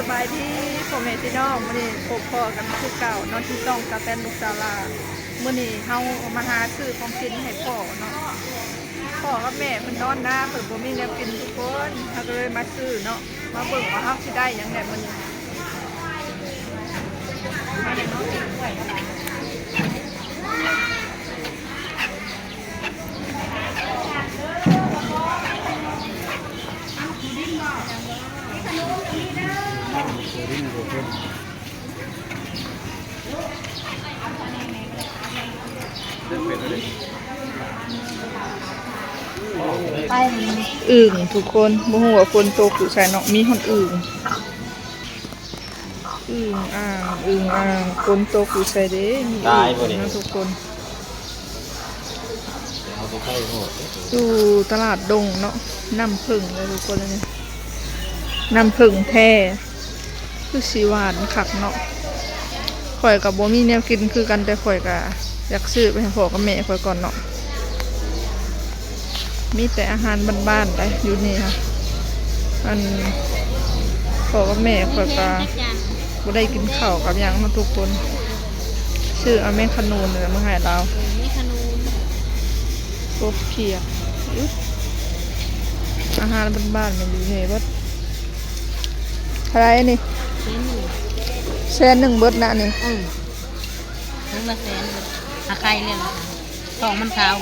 ສະບາຍດີພໍ່ແມ່ພີ່ນ້ອງ, ມື້ນີ້ພົບພໍ້ກັນຄືເກົ່າເນາະ ທີ່ຊ່ອງສາວແຕນລູກສາວລາວ. ມື້ນີ້ເຮົາມາຫາຊື້ຂອງກິນໃຫ້ພໍ່ເນາະ. ພໍ່ກັບແມ່ເພິ່ນນອນນາ ເພິ່ນບໍ່ມີແນວກິນທຸກຄົນ, ເຮົາກໍເລີຍມາຊື້ເນາະ. ມາເບິ່ງວ່າເຮົາຊິໄດ້ຫຍັງແດ່ມື້ນີ້. ອຶ່ງທຸກຄົນ, ບໍ່ຮູ້ວ່າຝົນຕົກຢູ່ໃສເນາະ, ມີຮອດອຶ່ງ. ອຶ່ງອ່າງ ອຶ່ງອ່າງ ຝົນຕົກຢູ່ໃສເດ້? ມີອຶ່ງ ຕາຍບໍ່ນີ້ ເນາະທຸກຄົນ. ເອົາໄປໃຊ້ໂຫດເດ້ ຢູ່ຕະຫຼາດດົງເນາະ, ນ້ຳເຜິ້ງເດ້ທຸກຄົນ. ອັນນີ້ນ້ຳເຜິ້ງແທ້ ຄືຊິຫວານຄັກເນາະ. ຂ້ອຍກໍບໍ່ມີແນວກິນຄືກັນ, ແຕ່ຂ້ອຍກໍຢາກຊື້ໄປໃຫ້ພໍ່ກັບແມ່ຂ້ອຍກ່ອນເນາະ. ມີແຕ່ອາຫານບ້ານໆໄດ໋ຢູ່ນີ້. ອັນພໍ່ກັບແມ່ຂ້ອຍກໍບໍ່ໄດ້ກິນເຂົ້າກັບຫຍັງເນາະທຸກຄົນ. ຊື້ເອົາແມງຂະນູນນີ້ແຫຼະມາໃຫ້ລາວ. ເອີ ແມງຂະນູນ ກົບຂຽດ ອາຫານບ້ານໆ ມັນຢູ່ນີ້ເບິດ. ເທົ່າໃດນີ້? ແສນໜຶ່ງ ແສນໜຶ່ງເບິດນະນີ້. ເອີ ເຖິງລະແສນ ຫາໄຂ່ເລີຍ ທ້ອງມັນຂາວ.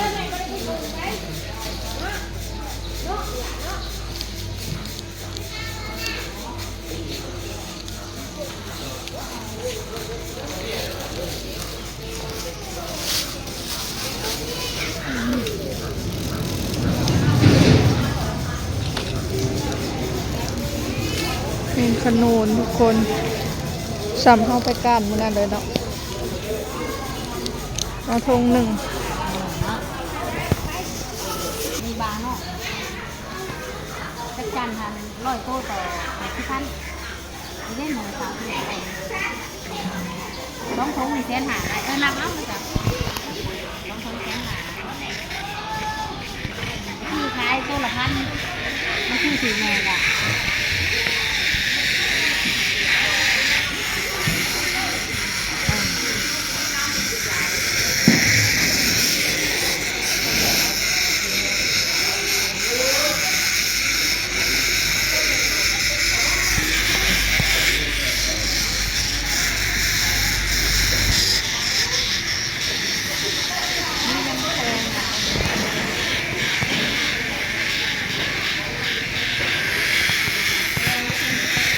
ແມງຂະນູນທຸກຄົນ, ສ່ຳເຮົາໄປການມື້ນັ້ນເລີຍເນາະ. ເອົາຖົງໜຶ່ງ. ມີບາເນາະ, ຈັກຈັນຫັ້ນ ຮ້ອຍໂຕຕໍ່ແປດສິບພັນ. ເດ້ ໝູສາມສິບ ສອງຖົງນີ້ແສນຫ້າ. ເອີ ນັບເອົາ ສອງຖົງແສນຫ້າ. ຄືຂາຍໂຕລະພັນ ມັນຄືຖືກແນ່ລະ.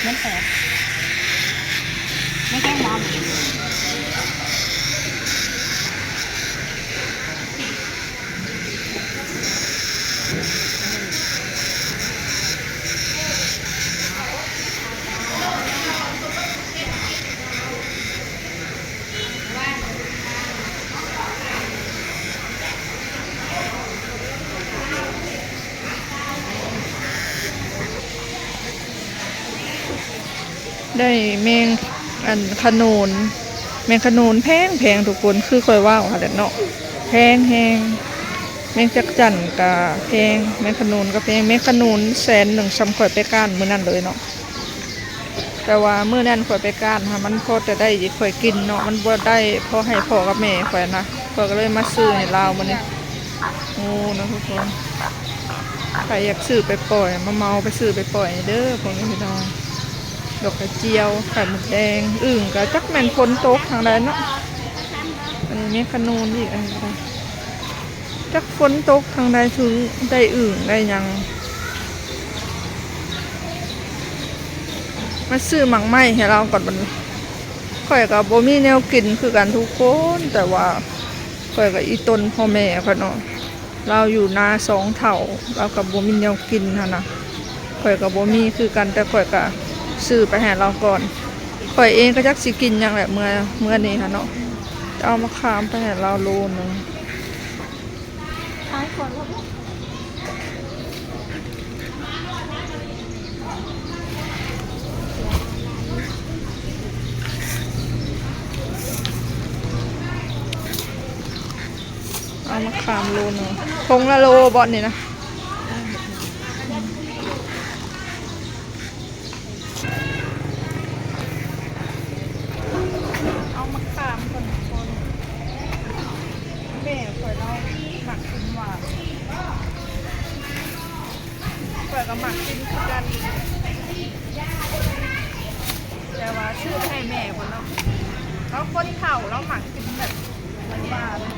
ມັນແຕກ ມັນແຕກ. ໄດ້ແມງ ອັນ ຂະໜູນ, ແມງຂະໜູນແພງໆ ທຸກຄົນ, ຄືຂ້ອຍເວົ້າຫັ້ນແຫຼະເນາະ, ແພງແຮງ. ແມງຈັກຈັ່ນກະແພງ, ແມງຂະໜູນກະແພງ. ແມງຂະໜູນແສນໜຶ່ງ ສ່ຳຂ້ອຍໄປການມື້ນັ້ນເລີຍເນາະ. ແຕ່ວ່າມື້ນັ້ນຂ້ອຍໄປການຫັ້ນ ມັນພໍແຕ່ໄດ້ຂ້ອຍກິນເນາະ, ມັນບໍ່ໄດ້ພໍໃຫ້ພໍ່ກັບແມ່ຂ້ອຍນະ, ຂ້ອຍກໍເລີຍມາຊື້ໃຫ້ລາວມື້ນີ້. ໂອ້ ເນາະທຸກຄົນ, ໃຜຢາກຊື້ໄປປ່ອຍ ມາເໝົາໄປຊື້ໄປປ່ອຍເດີພໍ່ແມ່ພີ່ນ້ອງ. ດອກກະຈຽວ ໄຂ່ມົດແດງ, ອຶ່ງກໍຈັກແມ່ນຝົນຕົກທາງໃດເນາະ. ອັນນີ້ແມ່ນຂະໜູນອີກ, ອັນນີ້ກໍໄດ້. ຈັກຝົນຕົກທາງໃດເຖິງໄດ້ອຶ່ງໄດ້ຫຍັງ. ມາຊື້ໝາກໄມ້ໃຫ້ລາວກ່ອນບັດນີ້. ຂ້ອຍກໍບໍ່ມີແນວກິນຄືກັນທຸກຄົນ, ແຕ່ວ່າຂ້ອຍກໍອີ່ຕົນພໍ່ແມ່ຂ້ອຍເນາະ, ລາວຢູ່ນາສອງເຖົ້າ, ລາວກໍບໍ່ມີແນວກິນຫັ້ນນະ. ຂ້ອຍກໍບໍ່ມີຄືກັນ, ແຕ່ຂ້ອຍກໍຊື້ໄປໃຫ້ລາວກ່ອນ. ຂ້ອຍເອງກໍຈັກຊິກິນຫຍັງແຫຼະ ເມື່ອ ເມື່ອນີ້ຫັ້ນເນາະ. ເອົາມະຂາມໄປໃຫ້ລາວໂລໜຶ່ງ. ເອົາມະຂາມໂລໜຶ່ງ. ຖົງລະໂລບໍນີ້ນະ? ເອີ. ຂ້ອຍກໍມັກກິນຄືກັນ ແຕ່ວ່າຊື້ໄປໃຫ້ແມ່ພຸ້ນເນາະ. ລາວຄົນເຖົ້າ ລາວມັກກິນແບບຫວານໆ.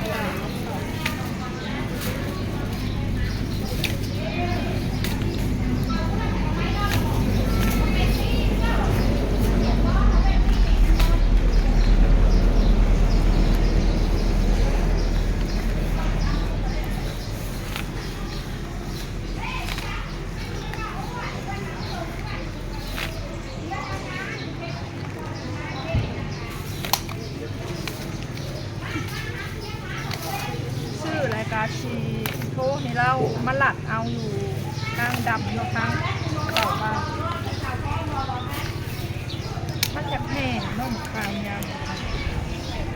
ຊື້ແລ້ວກະຊິໂທໃຫ້ລາວມາລັດເອົາຢູ່ທາງດຳເນາະ ທາງເຂົ້າບ້ານ. ມັນຢາກແຫ້ງເນາະ ໝາກຂາມຍາມ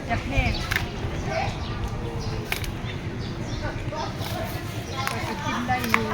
ຢາກແຫ້ງ. ກໍຊິກິນໄດ້ຢູ່.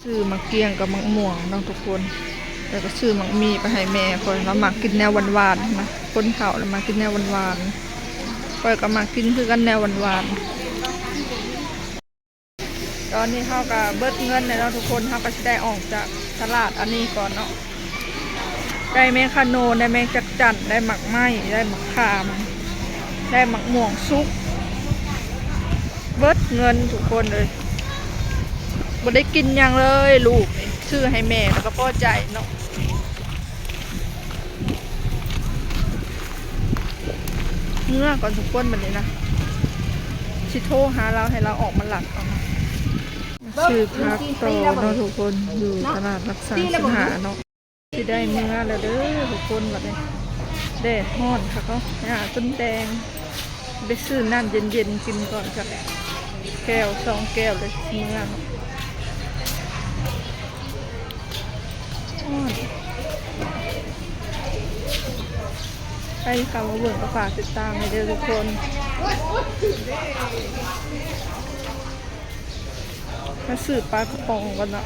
ຊື້ໝາກກ້ຽງກັບໝາກມ່ວງເນາະທຸກຄົນ ແລ້ວກໍຊື້ໝາກໝີ່ໄປໃຫ້ແມ່ຂ້ອຍ ລາວມັກກິນແນວຫວານໆນະ ຄົນເຖົ້າລະມັກກິນແນວຫວານໆ ຂ້ອຍກໍມັກກິນຄືກັນແນວຫວານໆ. ຕອນນີ້ເຮົາກໍເບິດເງິນແລ້ວເນາະທຸກຄົນ ເຮົາກໍຊິໄດ້ອອກຈາກຕະຫຼາດອັນນີ້ກ່ອນເນາະ. ໄດ້ແມງຂະໂນນ ໄດ້ແມງຈັກຈັ່ນ ໄດ້ໝາກໄມ້ ໄດ້ໝາກຂາມ ໄດ້ໝາກມ່ວງສຸກ ເບິດເງິນທຸກຄົນເອີຍ ບໍ່ໄດ້ກິນຫຍັງເລີຍ. ລູກນີ້ຊື້ໃຫ້ແມ່ແລ້ວກໍພໍໃຈເນາະ. ເມືອກ່ອນທຸກຄົນ ບັດນີ້ນະ ຊິໂທຫາລາວໃຫ້ລາວອອກມາລັດເອົາເນາະ. ຊື້ຜັກຕໍ່ເນາະທຸກຄົນ ຢູ່ຕະຫຼາດຫຼັກສາມສິບຫ້າເນາະ. ຊິໄດ້ເມືອແລ້ວເດີທຸກຄົນ ບັດນີ້ແດດຮ້ອນຄັກເນາະ ຫຍ້າຈົນແດງ. ໄປຊື້ນ້ຳເຢັນໆກິນກ່ອນ ຈັກແກ້ວສອງແກ້ວ ແລ້ວຊິເມືອເນາະ. ຮ້ອນ ໃຜເຂົ້າມາເບິ່ງກໍຝາກຕິດຕາມໃຫ້ເດີທຸກຄົນ. ມາຊື້ປາກະປ໋ອງກ່ອນເນາະ.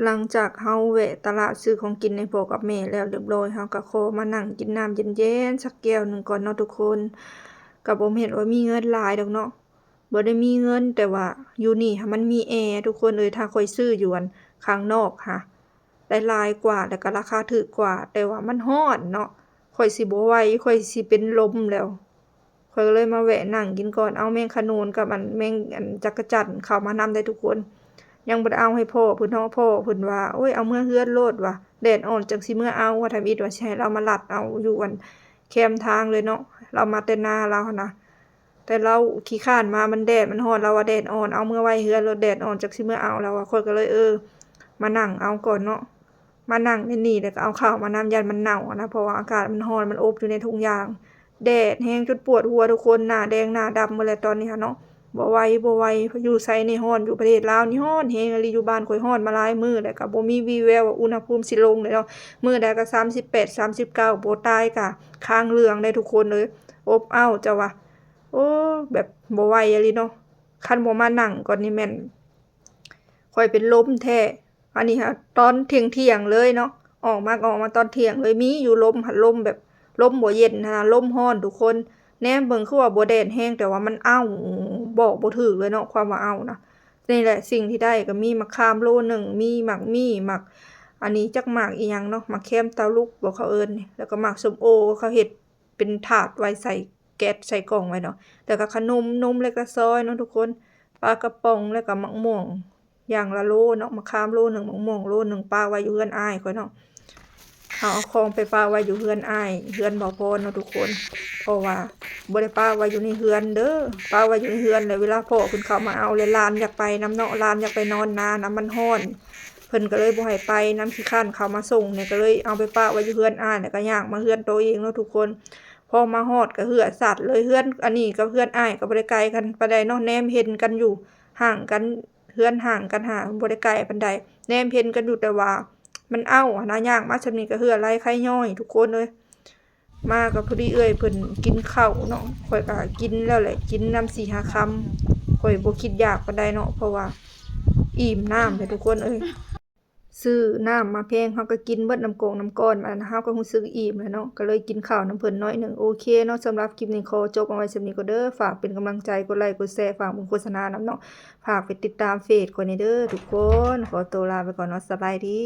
ຫຼັງຈາກເຮົາແວະຕະຫຼາດຊື້ຂອງກິນໃຫ້ພໍ່ກັບແມ່ແລ້ວຮຽບຮ້ອຍ ເຮົາກໍຂໍມານັ່ງກິນນ້ຳເຢັນໆສັກແກ້ວໜຶ່ງກ່ອນເນາະທຸກຄົນ. ກໍບໍ່ແມ່ນວ່າມີເງິນຫຼາຍດອກເນາະ ບໍ່ໄດ້ມີເງິນ ແຕ່ວ່າຢູ່ນີ້ຫັ້ນມັນມີແອທຸກຄົນເອີຍ. ຖ້າຂ້ອຍຊື້ຢູ່ອັນຂ້າງນອກຫະ ໄດ້ຫຼາຍກວ່າ ແລ້ວກໍລາຄາຖືກກວ່າ ແຕ່ວ່າມັນຮ້ອນເນາະ ຂ້ອຍຊິບໍ່ໄຫວ ຂ້ອຍຊິເປັນລົມແລ້ວ. ຂ້ອຍກໍເລີຍມາແວະນັ່ງກິນກ່ອນ ເອົາແມງຂະໂນນກັບອັນແມງ ອັນຈັກກະຈັ່ນເຂົ້າມານຳໄດ໋ທຸກຄົນ. ຍັງບໍ່ໄດ້ເອົາໃຫ້ພໍ່ເພິ່ນເນາະ ພໍ່ເພິ່ນວ່າ ໂອ້ຍ ເອົາເມືອເຮືອນໂລດວ່າ ແດດອ່ອນຈັ່ງຊິເມືອເອົາ ວ່າທຳອິດວ່າຊິໃຫ້ລາວມາລັດເອົາຢູ່ອັນແຄມທາງເລີຍເນາະ ລາວມາແຕ່ນາລາວຫັ້ນນະ. ແຕ່ລາວຂີ້ຄ້ານມາ ມັນແດດມັນຮ້ອນ ລາວວ່າແດດອ່ອນ ເອົາເມືອໄວ້ເຮືອນໂລດ ແດດອ່ອນຈັ່ງຊິເມືອເອົາ ລາວວ່າ. ຂ້ອຍກໍເລີຍ ເອີ ມານັ່ງເອົາກ່ອນເນາະ ມານັ່ງໃນນີ້ ແລ້ວກໍເອົາເຂົ້າມານຳ ຢ້ານມັນເນົ່າຫັ້ນນະ ເພາະວ່າອາກາດມັນຮ້ອນ ມັນອົບຢູ່ໃນທຸງຢາງ. ແດດແຮງຈົນປວດຫົວທຸກຄົນ ໜ້າແດງໜ້າດຳໝົດແລ້ວຕອນນີ້ຫັ້ນເນາະ. ບໍ່ໄຫວ ບໍ່ໄຫວ ຢູ່ໃສນີ້ຮ້ອນ ຢູ່ປະເທດລາວນີ້ຮ້ອນແຮງອີ່ຫຼີ ຢູ່ບ້ານຂ້ອຍຮ້ອນມາຫຼາຍມື້ແລ້ວ ກໍບໍ່ມີວີ່ແວວວ່າອຸນຫະພູມຊິລົງເລີຍເນາະ. ມື້ໃດກໍສາມສິບແປດ ສາມສິບເກົ້າ ບໍ່ຕາຍກະຄາງເຫຼືອງໄດ໋ທຸກຄົນເອີຍ ອົບເອົ້າເຈົ້າວ່າ. ໂອ້ ແບບບໍ່ໄຫວອີ່ຫຼີເນາະ ຄັນບໍ່ມານັ່ງກ່ອນນີ້ແມ່ນ ຂ້ອຍເປັນລົມແທ້. ອັນນີ້ຫາຕອນທ່ຽງໆເລີຍເນາະ ອອກມາກໍອອກມາຕອນທ່ຽງເລີຍ ມີຢູ່ລົມຫັ້ນ ລົມແບບລົມບໍ່ເຢັນຫັ້ນນະ ລົມຮ້ອນທຸກຄົນ. ແນມເບິ່ງຄືວ່າບໍ່ແດດແຮງ ແຕ່ວ່າມັນເອົ້າ ບອກບໍ່ຖືກເລີຍເນາະ ຄວາມວ່າເອົ້ານະ. ນີ້ແຫຼະສິ່ງທີ່ໄດ້ ກໍມີໝາກຂາມໂລໜຶ່ງ ມີໝາກໝີ່ ໝາກ ອັນນີ້ຈັກໝາກອີ່ຫຍັງເນາະ ໝາກແຄມຕາລຸກບໍ ເຂົາເອີ້ນນີ້ ແລ້ວກໍໝາກສົ້ມໂອ ເຂົາເຮັດ ເປັນຖາດໄວ້ໃສ່ແກັດໃສ່ກ່ອງໄວ້ເນາະ. ແລ້ວກໍຂະໜົມ ນົມເລັກນ້ອຍເນາະທຸກຄົນ ປາກະປ໋ອງ ແລ້ວກໍໝາກມ່ວງຢ່າງລະໂລເນາະ ໝາກຂາມໂລໜຶ່ງ ໝາກມ່ວງໂລໜຶ່ງ ປະໄວ້ຢູ່ເຮືອນອ້າຍຂ້ອຍເນາະ. ເຮົາເອົາຂອງໄປປະໄວ້ຢູ່ເຮືອນອ້າຍ ເຮືອນບ່າວພອນເນາະທຸກຄົນ ເພາະວ່າບໍ່ໄດ້ປະໄວ້ຢູ່ໃນເຮືອນເດີ ປະໄວ້ຢູ່ໃນເຮືອນ ແລ້ວເວລາພໍ່ເພິ່ນເຂົ້າມາເອົາ ແລ້ວຫຼານຢາກໄປນຳເນາະ ຫຼານຢາກໄປນອນນານຳ ມັນຮ້ອນ ເພິ່ນກໍເລີຍບໍ່ໃຫ້ໄປນຳ ຂີ້ຄ້ານເຂົ້າມາສົ່ງນີ້ ກໍເລີຍເອົາໄປປະໄວ້ຢູ່ເຮືອນອ້າຍ ແລ້ວກໍຍ່າງມາເຮືອນໂຕເອງເນາະທຸກຄົນ. ພໍມາຮອດກໍເຫື່ອສັດເລີຍ ເຮືອນອັນນີ້ກັບເຮືອນອ້າຍກໍບໍ່ໄດ້ໄກກັນປານໃດເນາະ ແນມເຫັນກັນຢູ່ ຫ່າງກັນ ເຮືອນຫ່າງກັນຫາ ບໍ່ໄດ້ໃກ້ປານໃດ ແນມເຫັນກັນຢູ່ ແຕ່ວ່າມັນເອົ້າຫັ້ນນະ ຍ່າງມາຊ່ຳນີ້ກໍເຫື່ອໄຫຼໄຄຍ້ອຍທຸກຄົນເອີຍ. ມາກໍພໍດີເອື້ອຍເພິ່ນກິນເຂົ້າເນາະ ຂ້ອຍກໍກິນແລ້ວແຫຼະ ກິນນຳສີ່ຫ້າຄຳ ຂ້ອຍບໍ່ຄິດຢາກປານໃດເນາະ ເພາະວ່າອີ່ມນ້ຳແຫຼະທຸກຄົນເອີຍ. ຊື້ນ້ຳມາແພງ ເຮົາກໍກິນເບິດນ້ຳກົງນ້ຳກ້ອນ ອັນເຮົາກໍຮູ້ສຶກອີ່ມແລ້ວເນາະ ກໍເລີຍກິນເຂົ້ານຳເພິ່ນໜ້ອຍໜຶ່ງ. ໂອເຄເນາະ ສຳລັບຄລິບນີ້ຂໍຈົບເອົາໄວ້ຊ່ຳນີ້ກ່ອນເດີ. ຝາກເປັນກຳລັງໃຈ ກົດໄລ ກົດແຊ ຝາກເບິ່ງໂຄສະນານຳເນາະ ຝາກໄປຕິດຕາມເຟສຂ້ອຍແດ່ເດີທຸກຄົນ. ຂໍໂຕລາໄປກ່ອນເນາະ ສະບາຍດີ.